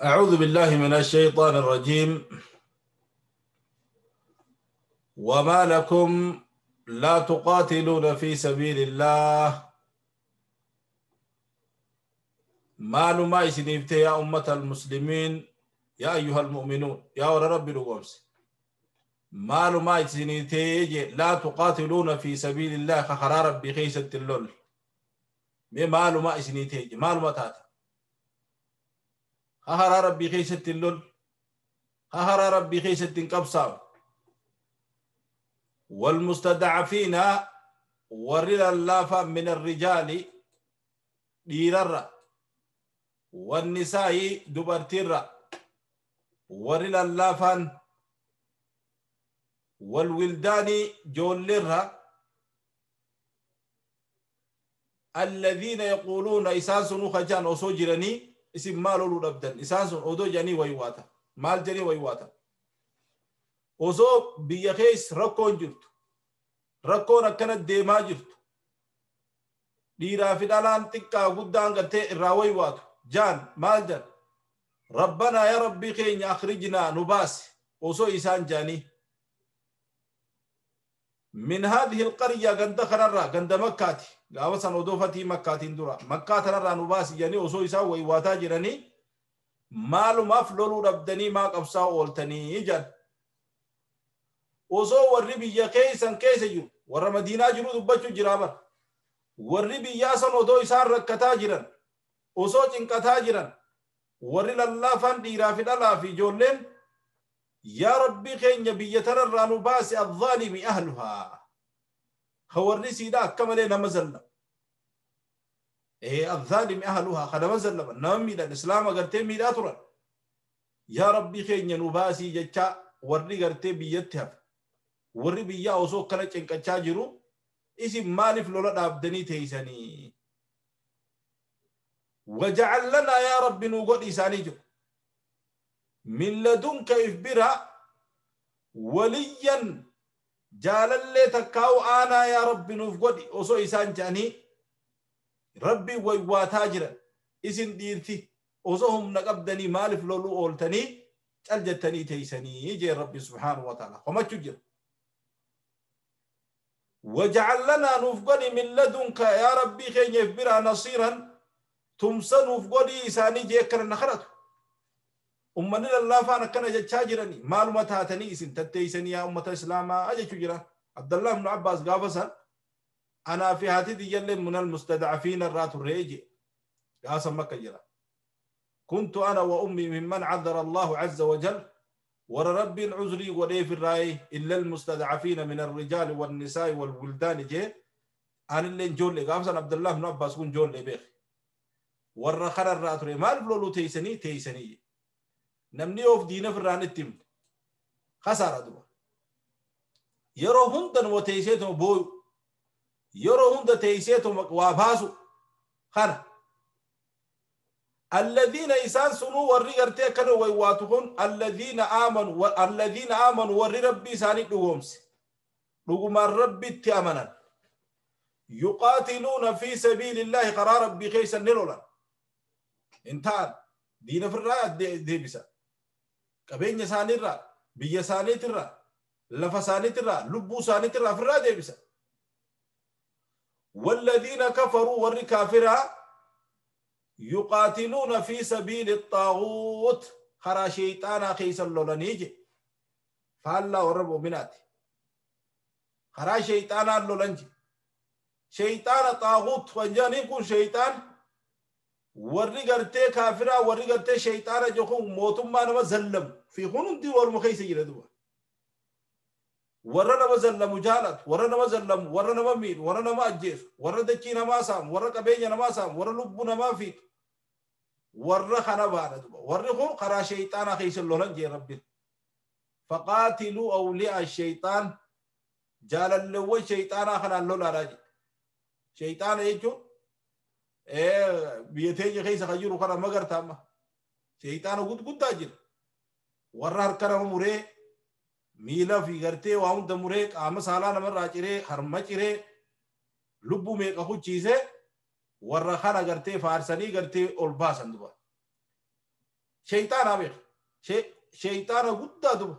أعوذ بالله من الشيطان الرجيم. وما لكم لا تقاتلون في سبيل الله. ما ما يسنفت يا أمة المسلمين، يا أيها المؤمنون، يا رب الغمس. ما ما يسنفت لا تقاتلون في سبيل الله خرار ربي خيسة اللول. ما ما يسنفت ما ما تاتا خرار ربي خيسة اللول، خرار ربي خيسة قبصا. والمستضعفين ورد اللافة من الرجال ديرر، والنساء دبرتر، ورد اللافة والولدان جولر، الذين يقولون إسان سنو خجان أصو جرني اسم مالو لبدن إسان سن أدو جاني ويواتا مال جاني ويواتا osoo biyya keessa rakkoon jirtu, rakkoon akkana deemaa jirtu, dhiiraa fi dhalaan xiqqaa guddaan gartee irraa waywaatu jaan maal jan rabbanaa yaa rabbii keenya akhrijnaa nu baasi osoo isaan jaanii min haadhihi alqarya ganda kanarraa ganda makkaati gaafa san odoo fatii makkaatiin dura makkaa tanarraa nu baasi jedhanii osoo isaan waywaataa jiranii maalumaaf loluu dhabdanii maa qabsaa ooltanii jan osoo warri biyya keessan keessa jiru warra madiinaa jiru dubbachuu jira bar warri biyyaa san odoo isaan rakkataa jiran osoo cinqataa jiran warri lallaafaan dhiiraa fi dhalaa fi ijoolleen yaa rabbii keenya biyya tanarraa nu baasi azzaalimi ahluhaa ka warri siidha akka malee nama zalla azzaalimi ahluhaa ka nama zallaman nama miidhan islaama gartee miidhaa turan yaa rabbii keenya nu baasii jecha warri gartee biyyatti hafe warri biyyaa osoo akkana cinqachaa jiru isin maaliif lola dhaabdanii teeysanii waja'al lanaa yaa rabbi nuu godhi isaanii jiru min ladunka if bira waliyyan jaalallee takkaa'u aanaa yaa rabbi nuuf godhi osoo isaan jedhanii rabbi waywaataa jiran isin dhiirti osoo humna qabdanii maaliif loluu ooltanii cal jettanii teeysanii jee rabbi subhaanahu wa ta'ala homachuu jira. وجعل لنا نفقني من لدنك يا ربي خين يفبرا نصيرا تمسى نفقني إساني جيكر نخرته أمني الله فانا كان جتشاجرني معلومة هاتني إسن تتيسني يا أمة الإسلام أجي شجرة. عبد الله بن عباس قافصا أنا في هاتي دي من المستضعفين الرات الريجي قاسم مكة جرا كنت أنا وأمي ممن عذر الله عز وجل ورب العذر وليف الرأي إلا المستضعفين من الرجال والنساء والولدان جي أنا اللي جول قافصا عبد الله بن عباس كون جول بيخ ورخر الرات ما الفلولو تيسني تيسني namni of diina firraan itti himne khasaara duba yeroo hunda numa teesseetuma booyu yeroo hunda teesseetuma waa baasu kana alladhiina isaan sunuu warri gartee akkana waywaatu kun alladhiina aamanu warri rabbii isaanii dhugoomse dhugumaan rabbitti amanan yuqaatiluuna fi sabiilillaahi karaa rabbii keessa ni lolan hin ta'an diina firraa deebisa qabeenya isaaniirraa biyya isaaniitirraa lafa isaaniitirraa lubbuu isaaniitirraa ofirraa deebisa. والذين كفروا warri kaafiraa يقاتلون في سبيل الطاغوت karaa sheyxaanaa keessa lolanii je faallaa warra mu'minaati karaa sheyxaanaa lolan je sheyxaana xaaguut kan jedhaniin kun sheyxaan warri gartee kaafiraa warri gartee sheyxaana jechuun mootummaa nama zallamu fi kun hundi waluma keessa jira duba warra nama zallamu jaalatu warra nama zallamu warra nama miidhu warra nama ajjeesu warra dachii namaa saamu warra qabeenya namaa saamu warra lubbuu namaa fiixu warra kana baana duba warri kun karaa sheyxaanaa keessa lolan jee rabbiin faqaatiluu awliyaa sheyxaan jaalalleewwan sheyxaanaa kanaan lolaadhaa jedhe sheyxaana jechuun biyya teenya keessa kan jiru kana magarta amma sheyxaana guddaa jira warra harka nama muree miila fi gartee waa hunda muree qaama saalaa namarraa ciree harma ciree lubbuu meeqa hucciisee warra kana gartee faarsanii gartee ol baasan duba. Shayxaanaa beeka. Shayxaana guddaa duba.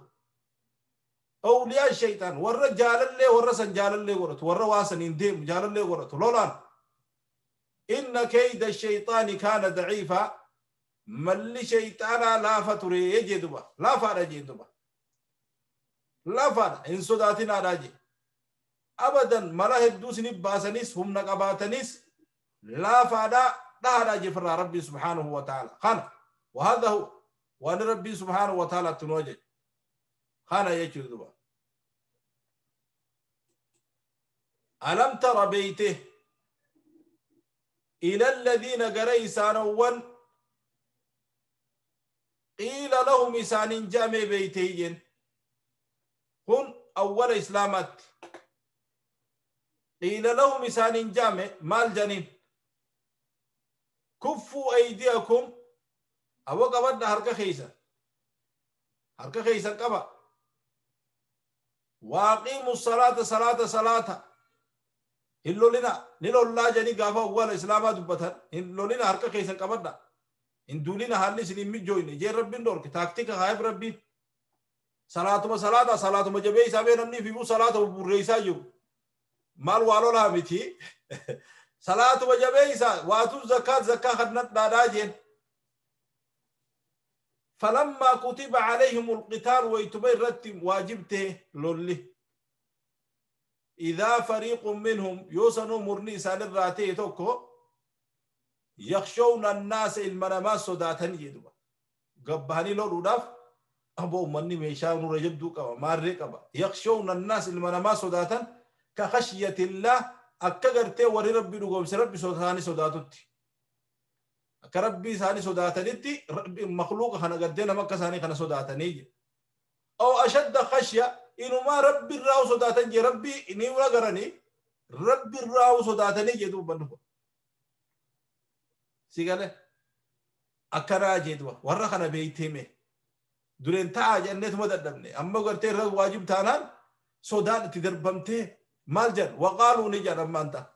Awliyaa shayxaan warra jaalallee warra san jaalallee godhatu warra waa saniin deemu jaalallee godhatu lolaan. Inna kayda shayxaani kaana daciifaa malli shayxaanaa laafa ture jee duba laafaadha jee duba. Laafaadha hin sodaatinaadhaa jee. Abadan mala hedduu isinif baasanis humna qabaatanis laafaadha dhahaadha jefirraa rabbii subhaanahu wa ta'ala. Kana وهذا هو وأن ربي سبحانه وتعالى تنوجه kana jechuudha duba. ألم تر بيته إلى الذين قريسانوان قيل لهم إسان جامع بيتين هم أول إسلامات قيل لهم إسان جامع مال جنين كفوا أيديكم أو قبضنا حركة خيسة حركة خيسة قبا واقيموا الصلاة صلاة صلاة هلولنا نلولا جني غافا أول إسلامات دبتن هلولنا حركة خيسة قبضنا إن دولنا حالي سنين مجوين جي ربين دورك تاكتيك خايف ربي صلاة ما صلاة صلاة ما جبي سابي نمني في بو صلاة وبريسا جو مال والو لا متي صلاة ما جبي سا واتو زكاة زكاة خدنت داداجين فلما كتب عليهم القتال ويتبين رتم واجبته لولي إذا فريق منهم يوسنو مرني سان الراتي توكو يخشون الناس المنما صداتن يدوبا قبهاني لو روداف أبو مني ميشا نور يبدو كما ماري كما يخشون الناس المنما صداتن كخشية الله أكغرتي وري ربي لغوم ربي صداتني صداتتي كربي ثاني صداتنتي ربي مخلوق خنا قدينا مكة ثاني خنا صداتني أو أشد خشية إنه ما ربي الراو صداتني ربي إني ولا غرني ربي الراو صداتني جدوب بنو سيقاله أكرا جدوا ورا خنا بيتيمه دورين تاج أنت ما تدمني أما قلت الرد واجب تانان صدات تدربمته مالجر وقالوا نجار أما أنت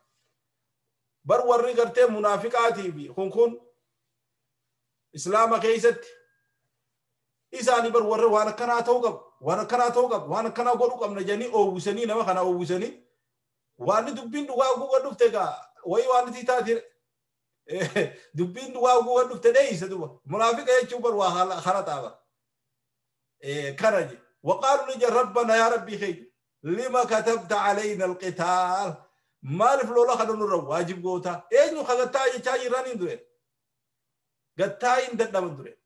بر وري قلت منافقاتي بي خون إسلام كيست إساني بر وري وانا كنا توقف وانا كنا توقف وانا كنا قولوا قم نجاني أو وسني نما كنا أو وسني وانا دبين دوا قوة دفتك وي وانا تيتاتير دبين دوا قوة دفتك ليس دوا منافق يجوا بر وها خرطة كرجي وقالوا نجا ربنا يا ربي خير لما كتبت علينا القتال ما لفلولا خدنا الواجب قوتا إيه خدتا يجاي رانين دوي قتاين ددمن دوي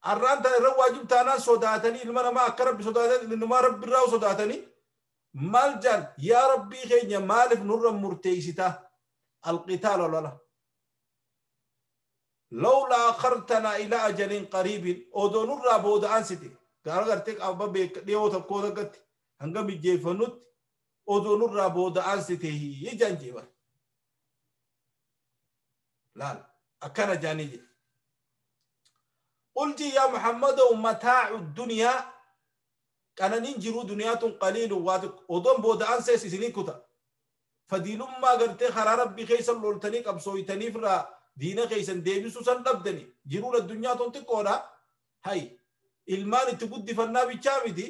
الران تا الواجب تانا صداتني لما ما أقرب صداتني لأنه ما رب الراو صداتني مالجان يا ربي خير مالف نور مرتيستا القتال ولا لا لولا أخرتنا إلى أجل قريب أو نور بود أنستي قال قرتك أبا بيك ديو تكودا قت hanga mijjeeffannutti odoo nurraa booda aansite jaan jeeba laal akkana jaanii jedhe qul ji yaa muhammado mataacu dunyaa qananiin jiruu duniyaa tun qaliilu waa xiqqo odoon booda aansees isinii kuta fadiilummaa gartee karaa rabbii keessa loltanii qabsooytaniif irraa diina keessan deebisuu san dhabdani jiruun addunyaa tun xiqqoodha hay ilmaan itti guddifannaa bichaa miti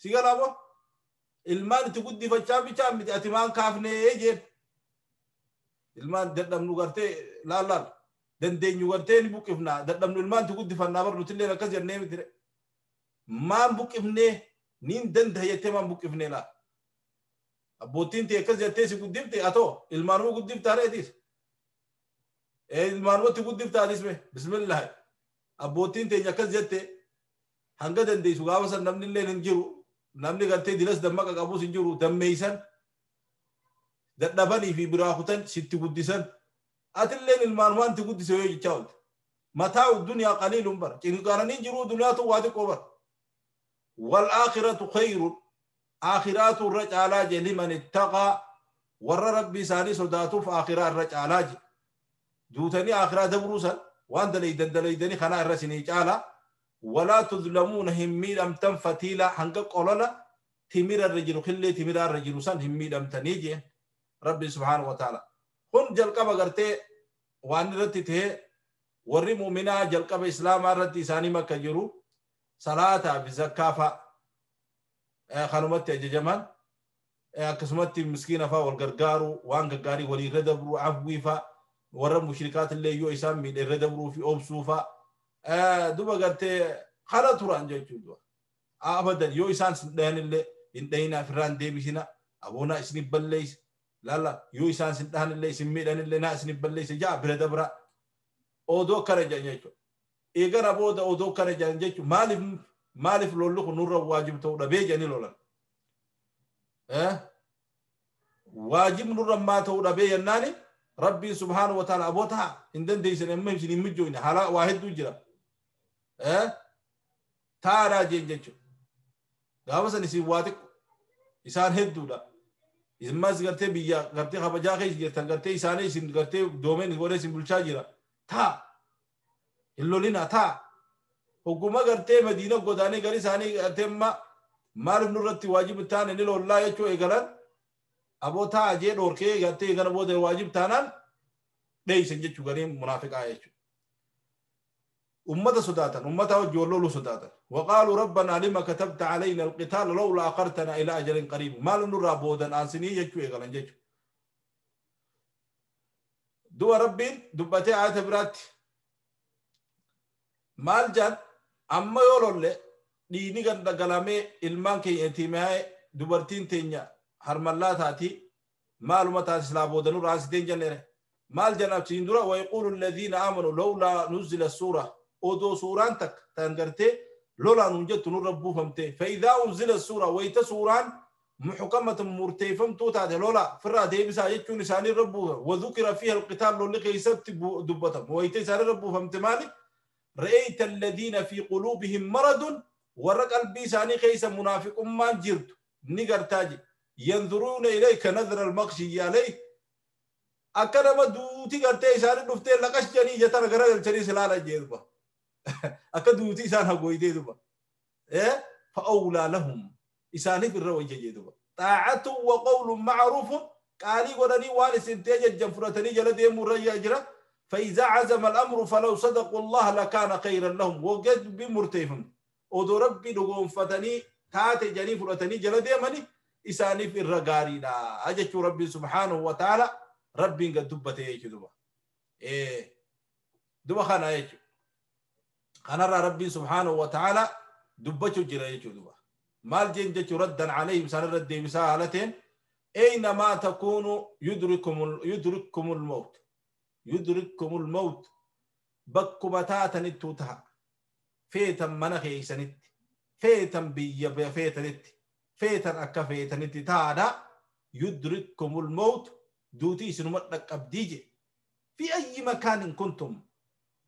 si galaabo ilmaan itti guddifachaa bichaa miti ati maan kaafnee jeen ilmaan dadhabnu gartee laal laal dandeenyu gartee ni buqqifnaa dadhabnu ilmaan itti guddifannaa bar nutillee akkas jennee miti maan buqqifnee niin danda'a jettee maan buqqifnee laal abbootiin tee akkas jettee si guddifte atoo ilmaanuma guddiftaa reetis ilmaanumatti guddiftaa atis mee bismillah abbootiin teenya akkas jette hanga dandeessu gaafa san namni illee hin jiru namni gartee dilas dammaqa qabus hin jiru dammeeysan dadhabanii fi biraa kutan sitti guddisan atilleen ilmaanumaan itti guddise yoo jechaa oolte mataa'u dunyaa qaliilun bara cinqaananiin jiruu duniyaatu waa xiqqoo bara wal aakhiratu khayrun aakhiraatu irra caalaa jee liman ittaqaa warra rabbii isaanii sodaatuuf aakhiraa irra caalaa jee duutanii aakhiraa dabruu san waan dalaydan dalaydanii kanaa irra isinii caalaa ولا تظلمون همي أمتن فتيلة حنق قولنا تمير الرجل خلي تمير الرجل سن همي أمتن ربي سبحانه وتعالى خن جل قبا قرتي وان رتته Warri mu'minaa jalqaba islaamaa irratti isaanii makka jiru salaataa fi zakkaa fa'a kanumatti ajajaman akkasumatti miskiina fa'a wal gargaaru waan gaggaarii walii irra dabruu afwii fa'a warra mushrikaat illee yoo isaan miidhe irra dabruu fi obsuu fa'a duba gartee kana turan jechuudha. Abadan yoo isaan sin dhayan illee hin dhayinaa ofirraa hin deebisina aboonaa isinif balleessa laala yoo isaan sin dhahan illee isin miidhan illee naa isinif balleessa ja'a bira dabra odoo kana jedhan jechuudha. Eegana booda odoo kana jedhan jechuudha maaliif maaliif lolli kun nurra waajib ta'uu dhabee jedhanii lolan. Waajib nurra maa ta'uu dhabee jennaani rabbiin subhaanahu wa ta'ala aboo ta'a hin dandeessan amma isin hin mijoofne haala waa hedduu jira. Taa'aadhaa jeen jechuudha. Gaafa san isin waa xiqqo isaan hedduudha. Immas gartee biyya gartee kabajaa keessa jirtan gartee isaanii isin gartee doomeen godhee isin bulchaa jira. Taa hin lolina taa. Hogguma gartee Madiina godaanee gara isaanii gartee amma maaliif nurratti waajiba taane ni lollaa jechuu eegalan aboo taa jee dhoorkee gartee gara booda waajib taanaan dheeysan jechuu gariin munaafiqaa jechuudha. أمة صداتا أمة وجولولو صداتا وقالوا ربنا لما كتبت علينا القتال لولا أخرتنا إلى أجل قريب ما لنرى بودا أنسني يجو إغلان جيجو دو ربين دبتي آيات برات مال جان أما يولول ديني قد قلامي إلمان كي انتماء دبرتين تينيا هرمالات هاتي معلومات تاسلا بودا نور أنسني جنره مال جان أبتين دورا ويقول الذين آمنوا لولا نزل السورة odoo suuraan takka tan gartee lolaan hun jettu nurra buufamte fa'idaa unzila suura wayita suuraan muxkamatan murteeffamtuu taate lola firraa deebisaa jechuun isaanii irra buufame wadukira fiiha alqitaal lolli keessatti dubbatama wayita isaanii irra buufamte maali ra'ayta alladhiina fi quluubihim maradun warra qalbii isaanii keessa munaafiqummaan jirtu ni gartaa je yanzuruuna ilayka nadra almaqshiyyi alayh akka nama duuti gartee isaanii dhuftee laqash jedhanii ija tana garagalchanii silaala jeeduba akka duuti isaan hagoytee duba fa'awlaa lahum isaaniif irra wayya jee duba xaacatu wa qawlun macruufun qaalii godhanii waan isin ta'e jajjan fudhatanii jala deemuu irra jira فإذا عزم الأمر فلو صدقوا الله لكان خيرا لهم وقد بمرتيفهم ودو ربي دقوم فتني تاتي جني فرتني جل ديمني إساني في الرقاري لا أجت ربي سبحانه وتعالى ربي قد دبته يجدبا إيه دبا خانا يجو خانا ربي سبحانه وتعالى دبته جرى يجدبا مال جين جت ردا عليهم سان رد بسالتين أينما تكونوا يدرككم الموت يدرككم الموت بكبتاتا نتوتها فيتا منخي سنت فيتا بي فيتا نت فيتا أكا فيتا نت تادا يدرككم الموت دوتي سنمتلك أبديجي في أي مكان كنتم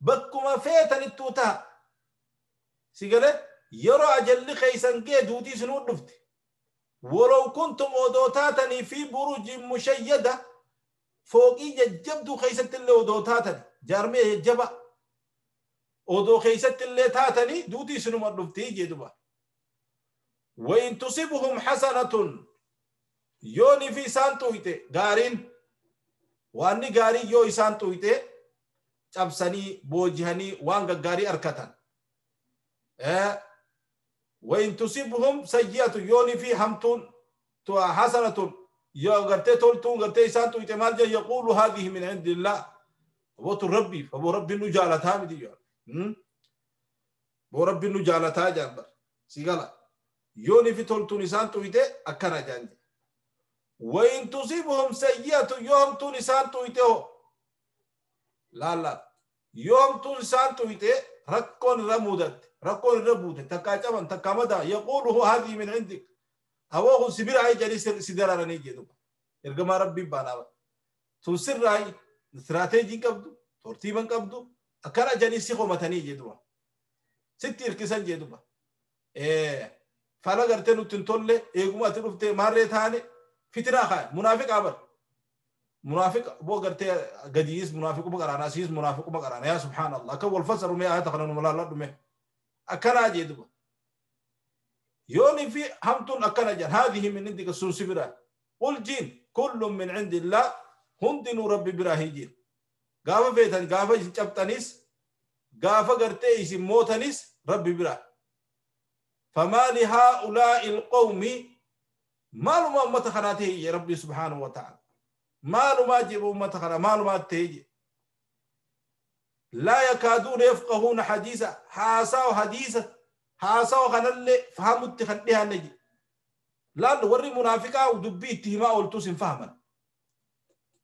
بكما فيتا نتوتها سيقال يرى أجل خيسان كي دوتي سنودفت ولو كنتم أدوتاتني في بروج مشيدة فوقي جبدو خيست اللي ودوتاتني جارمي جبا ودو خيست اللي تاتني دوتي سنو مدفتي جدبا وإن تصبهم حسنة يوني في سانتويتي غارين واني غاري يو سانتويتي cabsanii boojihanii waan gaggaarii arkatan وإن تصبهم سيئة يوني في همتون حسنة يا غرتي تولتون غرتي سانتو يتمال جا يقول هذه من عند الله أبو ربي أبو ربي نجالتها مدي أبو ربي نجالتها جنبر سيقالا يوني في تولتون سانتو يتي أكنا جانج وإن تصيبهم سيئة يوم تون سانتو يتي لا لا يوم تون سانتو يتي ركون رمودت ركون ربوت تكاچمن تكامدا يقوله هذه من عندك هو سبير هاي جري سيدرا ني جدو ارغما ربي بانا تو سر هاي استراتيجي قبدو ترتيبا قبدو اكرا جني سيخو متني جدو ستي اركسن جدو ايه فلا غرتنو تنتول ايغما ترفته ماري ثاني فتنه خا منافق ابر منافق بو غرتي غديس منافق بقرانا سيس منافق بقرانا يا سبحان الله كول فسر مي ايات خنن ولا لا دمه اكرا جدو يوني في همتون أكنجا هذه من عندك السنسبرة قل جين كل من عند الله هندن ربي براهيجين قافة فيتن قافة شبتنيس Gaafa gartee isin mootanis rabbi bira. Famaa lihaa'ulaa'i alqawmi maaluma ummata kanaa ta'e jee rabbi subhaanahu wa ta'ala. Maalumaa jee ummata kana maalumaa ta'e jee. Laa yakaaduuna yafqahuuna hadiisa haasawa hadiisa haasawa kanallee fahamutti kan dhiyaanne jee. Laal warri munaafiqaa dubbii itti himaa ooltus hin fahaman.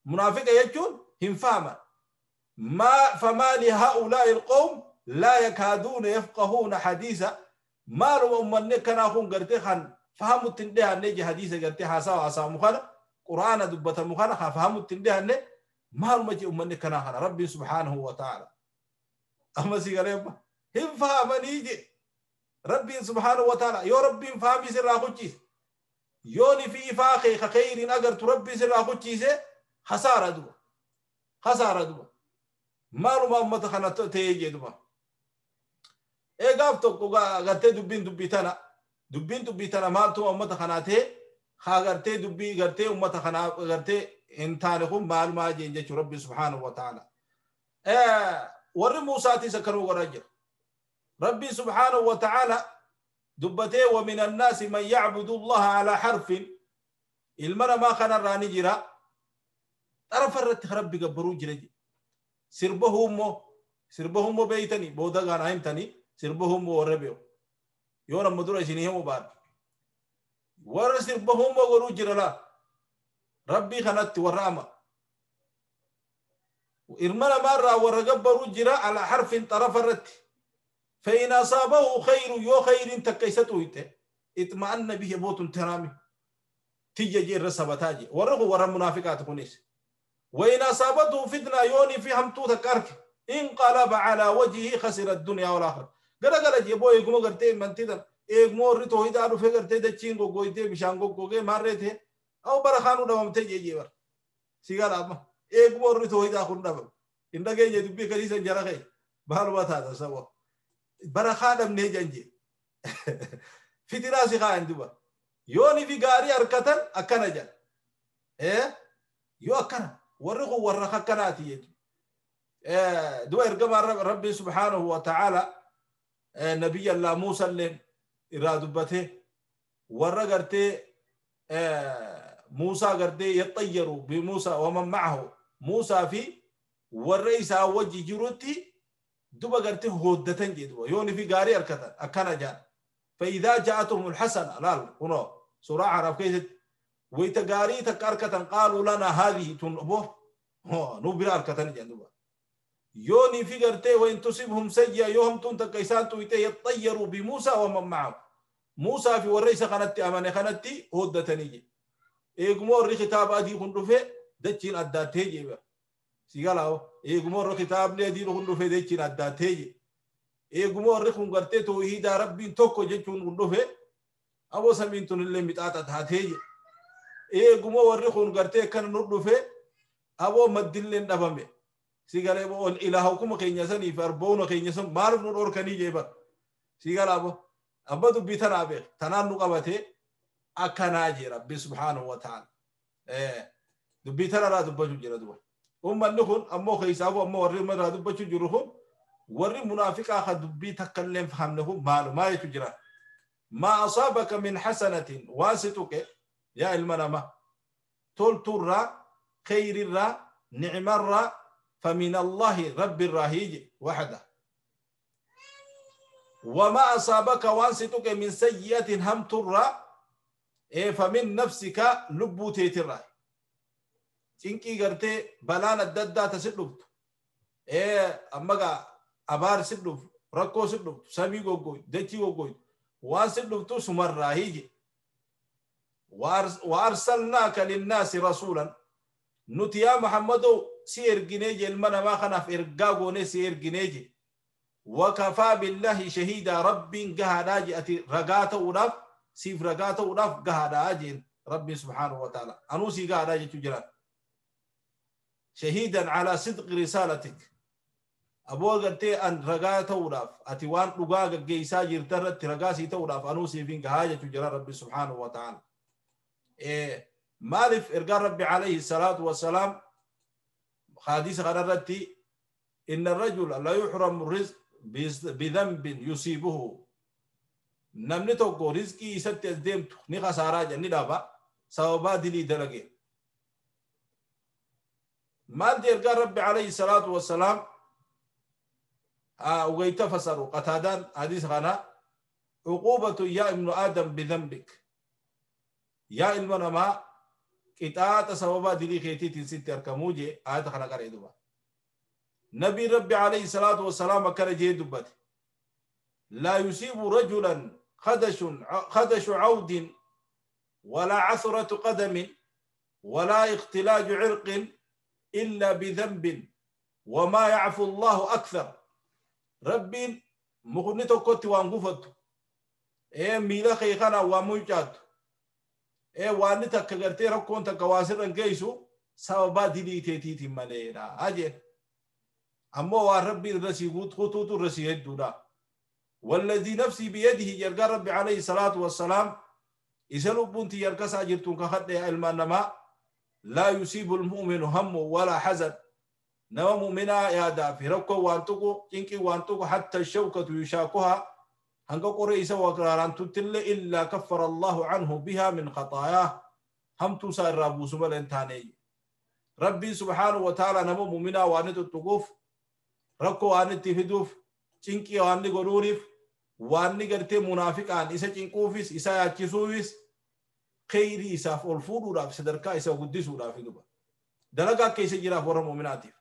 Munaafiqa jechuun hin fahaman. ما فما لهؤلاء القوم لا يكادون يفقهون حديثا ما لو أمني كان أخون قرتي خان فهموا التندها نجي حديثا قرتي حاسا وعسا مخانا قرآن دبة مخانا فهموا التندها نجي ما لو مجي أمني كان أخنا ربي سبحانه وتعالى أما سيقال هم فهمني يجي ربي سبحانه وتعالى يا ربي فهمي سر أخوتي يوني في إفاقي خير أقرت ربي سر أخوتي خسارة دو خسارة دو maaluma ummata kana ta'ee jedhuma. Eegaaf tokko gartee dubbiin dubbii tana dubbiin dubbii tana maaltuma ummata kanaa ta'e haa gartee dubbii gartee ummata kanaa gartee hin taane kun maalumaa jeen jechuun rabbi subhaanahu wa ta'ala. Warri Muusaatis akkanuma godhaa jira. Rabbi subhaanahu wa ta'ala dubbatee wa min annaasi man yacbudu allaha alaa harfin ilma namaa kanarraa ni jira xarafa irratti rabbi gabbaruu jira jedhe. Sirba hummoo beeytanii booda gaanaa himtanii sirba hummoo warra beeku yoo nama dura isinii himu baadhu warra sirba hummoo godhuu jira laa rabbii kanatti warra ama ilma namaarraa warra gabbaruu jira alaa harfin xarafa irratti فإن أصابه خير يو خير تكيسته اطمأن به بوت ترامي تيجي الرسبتاجي ورغو ورا منافقات كنيس وإن أصابته فتنة يوني في همتو تكارك انقلب على وجهه خسر الدنيا والآخرة. قال قال جيبو يقوم قرتي من تدن يقوم ريتو هيدا رو فكرتي دچين غو غويتي بشان غو غوغي ماريته أو برخانو دوم تجي جيبر سيغال أما يقوم ريتو هيدا خون دبم إن دغه يدبي كريسن جرخي بالو باتا سوا برخان دم نجنجي فتنة سيغا عندو يوني في غاري أركتن أكنا جا إيه يو أكنا warri kun warra akkanaati jechuudha. Du'a ergamaa Rabbi subhaanahu wa ta'ala nabiyya Allah Muusa illee irraa dubbatee warra gartee Muusaa gartee yaxayyaru bi Muusaa wa man ma'ahu Muusaa fi warra isaa wajji jirutti duba gartee hooddatan jedhu yooni fi gaarii harkatan akkana jedhan. فإذا جاءتهم الحسنة لا هنا سورة عرب كيف ويتغاري تكاركتن قالوا لنا هذه تنبو نو براركتن جندوبا يوني في غرتي وإن تصيبهم سيئة يوم تنتكيسان تويتي يطيروا بموسى ومن معه موسى في ورئيس خانتي أماني خانتي هودتني إيقمور خطاب أدي خندفه دچين أداتي سيغالاو إيقمور خطاب لي أدي خندفه دچين أداتي إيقمور خن غرتي توحيد ربي توكو جچون خندفه أبو سمين تنلي متاتا تاتي eeguma warri kun gartee kana nu dhufe aboo maddilleen dhabame sigalee ol ilaa hukuma keenya sanii fi arboona keenya san maaliif nu dhorkanii jeeban sigala abo abba dubbii tanaa beek tanaan nu qabate akkanaa jee rabbi subhaanahu wa ta'ala dubbii tanarraa dubbachuu jira duba ummanni kun ammoo keessaafu ammoo warri irraa dubbachuu jiru kun warri munaafiqaa ka dubbii takka illee hin fahamne kun maalumaa jechuu jira maa asaabaka min hasanatin waan si tuqe يا المنامة تلترى خير الرا نعم الرا فمن الله رب الرهيج وحده وما أصابك وانستك من سيئة هم ترى فمن نفسك لبوتي ترى تنكي قرتي بلان الددة تسلبت أما أبار سلب ركو سلب سمي غوغوي دتي غوغوي وان سلبت سمر راهيج وأرسلناك للناس رسولا نتي يا محمد سير جنيجي المنا ما خنف إرقاقوني سير جنيجي وكفى بالله شهيدا رب جهداجي أتي رقاته ونف سيف رقاته ونف جهداجي ربي سبحانه وتعالى أنوسي جهداجي تجرا شهيدا على صدق رسالتك أبو قلتي أن رقاته ونف أتي وان رقاق جيسا جرترت رقاسي تونف أنوسي فين جهاجي تجرا ربي سبحانه وتعالى مالف إرقال ربي عليه الصلاة والسلام حديث غررتي إن الرجل لا يحرم الرزق بذنب يصيبه. Namni tokko rizqii isatti as deemtu ni khasaaraa jedhan, ni dhaba sababaa dilii dalage. Maal jee ergaan Rabbi alayhi salaatu wassalaam? Ugayta fasaru Qataadaan hadiisa kana: عقوبة يا ابن آدم بذنبك. Yaa ilma namaa, qixaaxa sababaa dilii keetiitiin sitti argamuu jee ayata kana qaree duba. Nabii Rabbi alayhi salaatu wassalaam akkana jee dubbate: لا يصيب رجلا خدش عود ولا عثرة قدم ولا اختلاج عرق إلا بذنب وما يعفو الله أكثر. ربي مخني tokkotti waan gufattu, ee miila kee kana waa mucaattu, ee waan takka gartee rakkoon takka waa sirran geessu sababaa dilii teetiitiin maleedha ajeen. Ammoo waan Rabbi irra sii kutuutu irra sii hedduudha. والذي نفسي بيده, يرقى ربي عليه الصلاة والسلام, إذا لبنتي يرقى ساجرتون كخد علم النما لا يصيب المؤمن هم ولا حزن. نما مؤمنا يا دافي ركو وانتكو إنكي وانتكو حتى الشوكة يشاكها, هنگا قرئ وقراران تتل, إلا كفر الله عنه بها من خطاياه. هم توسا الرابو سمال انتاني ربي سبحانه وتعالى نما مؤمنا وانتو تقوف ركو وانتي فدوف cinqii waan ni godhuuniif, waan ni gartee munaafiqaan isa cinquufis isa yaachisuufis, kheyrii isaaf ol fuudhuudhaaf, sadarkaa isa guddisuudhaaf duba dalagaa akka isa jiraaf warra mu'minaatiif.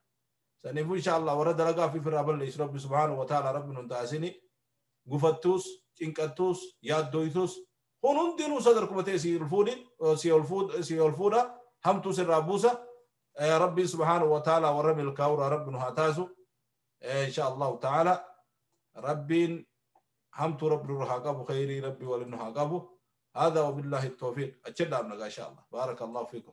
Saniifuu insha Allah warra dalagaa fi firraa balleessu Rabbi subhaanahu wa ta'ala Rabbi nun taasini. Gufattuus, cinqattuus, yaaddoytus, kun hundinuu sadarkuma ta'e si ol fuudha, hamtuu sirraa buusa. Rabbi subhaanahu wa ta'ala warra milkaa'uudha Rabbi nu haa taasu insha Allahu ta'ala. Rabbiin hamtuu Rabbi nurra haa qabu, khayrii Rabbi waliin nu haa qabu. هذا وبالله التوفيق. أتشدى إن شاء الله. بارك الله فيكم.